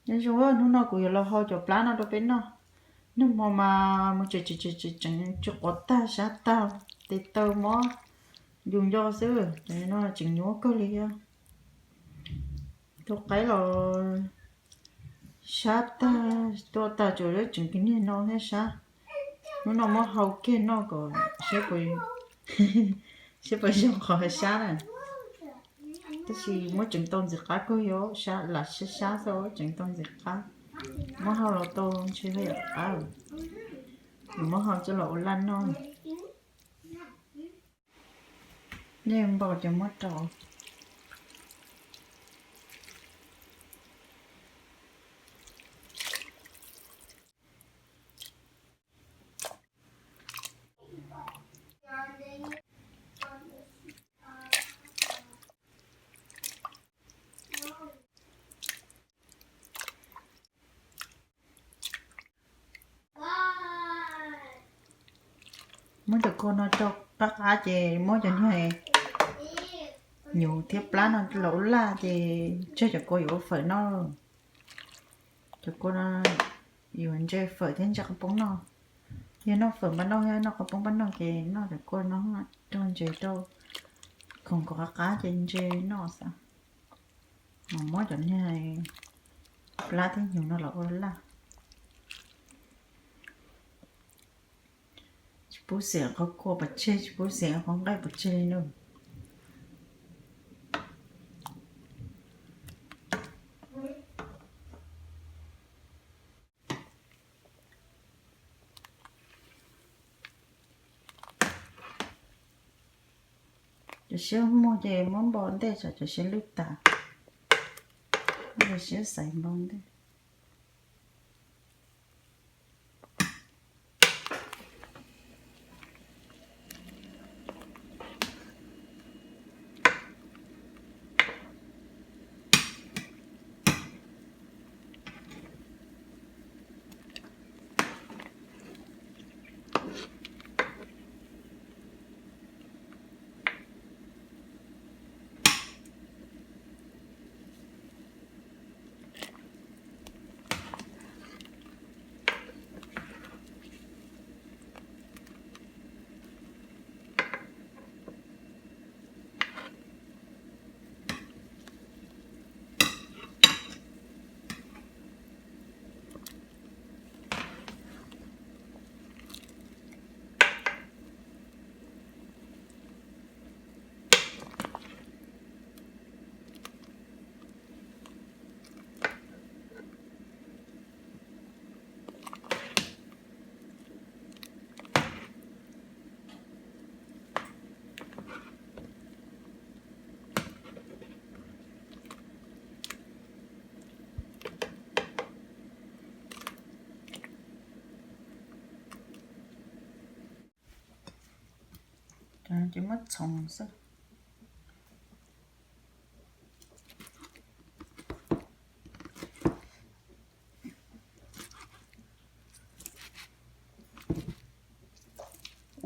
Nyob zoo, hnub no kuv yuav los hau cov plab no rau peb noj. Nag hmo mas mus tsev tsev tsev tsev tseev tsis quav tag, sab tag, tes taw mob yus nco xwb. Ces no tseem nyuaj kawg li thiab. Tus qaib los sab tag, tua tag tsuas tseem tus niag no thiab sab. Hnub no muab hau kiag noj kom saib puas zoo qhov sab na. Tab sis muab tseev tau ntxim qab kawg, yog sab lam sab sab xwb, tseev tau ntxim qab. Muab hau los tau ntshe yam qab, muab hau coj los ua laj noj. Nej npaum ces muab rau. Muab cov kua no rau qab qab ces muab cov niag nyuv thiab plab no los ua laj ces tseg cov kua yuav ua fawm noj. Cov kua no yuav ntse fawm thiab ntse qos poob noj. Yog noj fawm npaj noj, yog noj qos poob npaj noj ces noj cov kua no rau ntses rau khoom kom qab qab ces ntse noj xav. Mas muab cov niag plab thiab nyuv no los ua laj. Tsis pub xiam qhov kua pov tseg, tsis pub xiam qhov nqaij pov tseg li na. Cov siab muag ces muab npau ntej, tsam cov siab lwj tas, cov siab xaiv npau ntej. Ces muab txhoov xwb.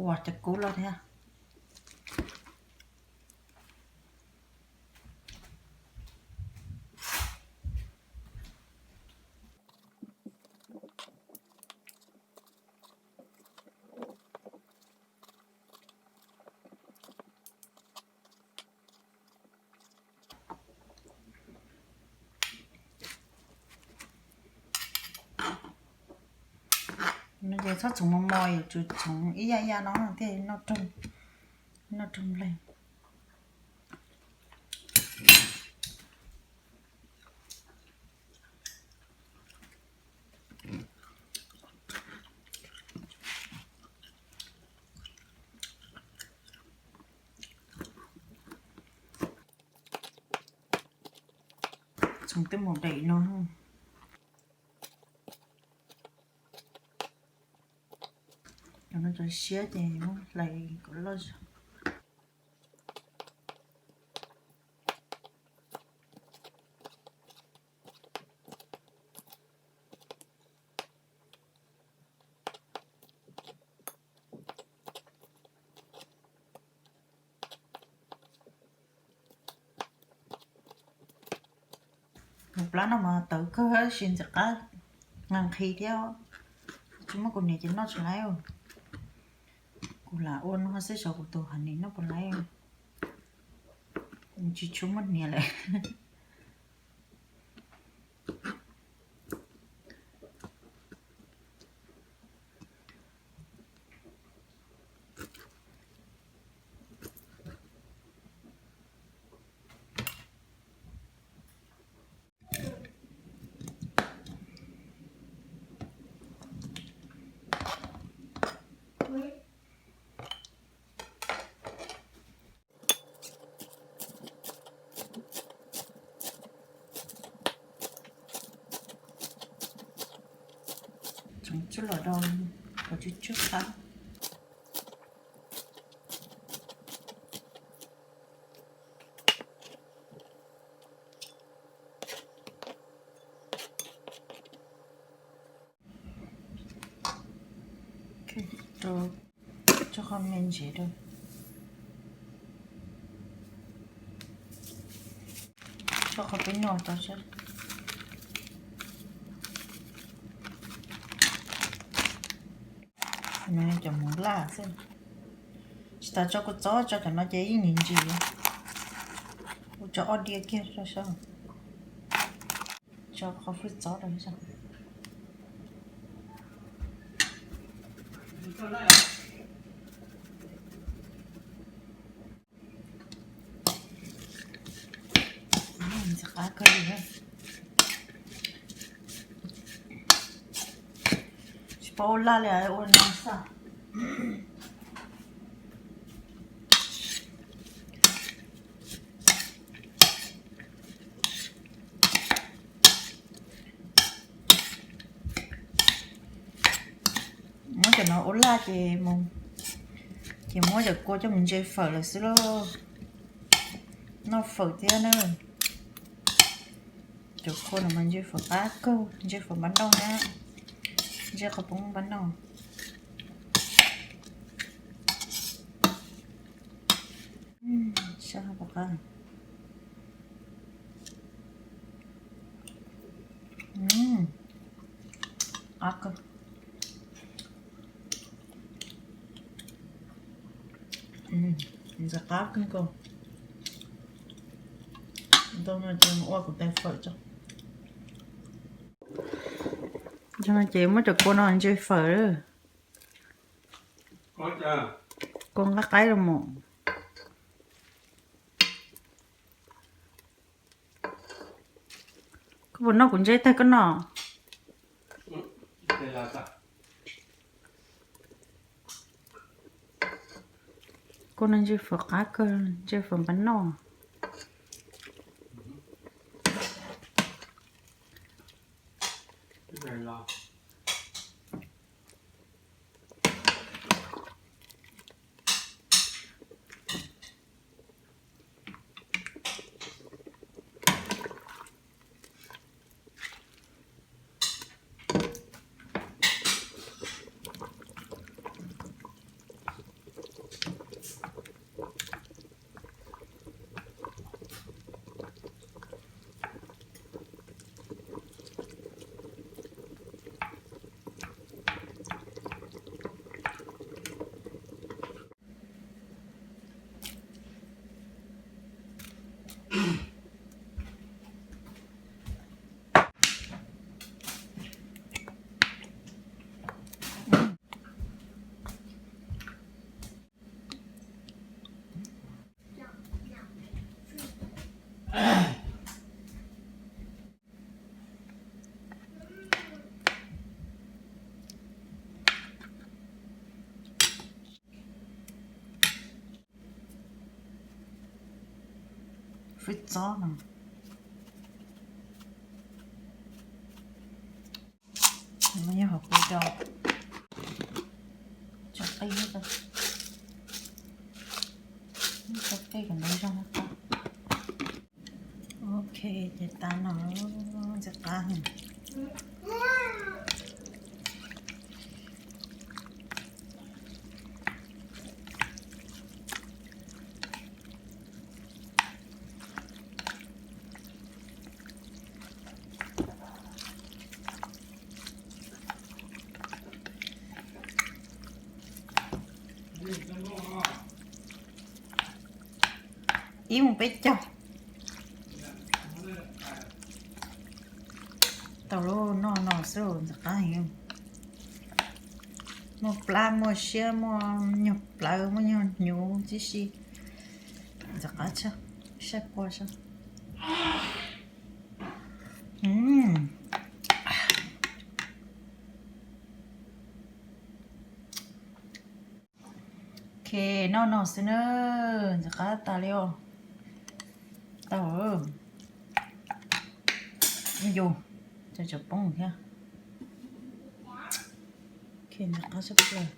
Ua cas kub loj thiab. No ces txhob txhoov mos mos, yuav tsum txhoov ib yam ib yam no thiaj noj roog npleg. Txhoov tej mus daim no. Cov no cov siab ces muab hlais kom loj zog. Cov Plab no mas tawv kawg sis ntxim qab nqhis thiab. Tsis muaj kuv niam ces noj tsis laib. Kuv lam ua no xwb xyov kuv tus hais niam noj puas laib. Tsis tshua muaj niam lawm. Tsoom tsuj lom dau, kom tsw tsw qab. Tso qhov me ntsev rau, tso qhov peb noj tau seb. Cov hmoov laj xwb. Tsis tas tso kua txob tso cov no ces yeej ntsim ntsim. Kuv tso ob diav kiag tso seb. Tso qhov fwj txob rau seb. Ntxim qab kawg li. Tsis paub ua laj li ua no xwb. Muab cov no ua laj ces mus, ces muab cov kua coj mus ntse fawm lawm xwb lauj. Noj fawm thiab na. Cov kua no mas ntse fawm qab kawg, ntse fawm npab noj na, ntse qhov poob npab noj. Sab pom qab. Qab kawg. Ntxim qab kawg nkaus. Ntau no ces mus ua kuv tais fawm tso. Ntau no ces muab cov kua no ntse fawm. Kua nqaij qaib los mus. Koj puas noj kuv ntse tag koj noj? Kua no ntse fawm qab kawg, ntse fawm npab noj. Fwj txob no. Nyob hauv kuv do tso qij, tso qij kom nws zoo. Ok, ces tas no ntxim qab heev. ib mus peb caug. Tau lub noj no xwb ntxim qab heev. Muaj plab muaj siab muaj nyuag plawv muaj nyuag hnyuv tib si. Ntxim qab tshaj, saib qua saib. Ok, noj no xwb na, ntxim qab tas li os. Tau. Yus, cov tseem poob thiab. Ok, ntxim qab tshaj plaws.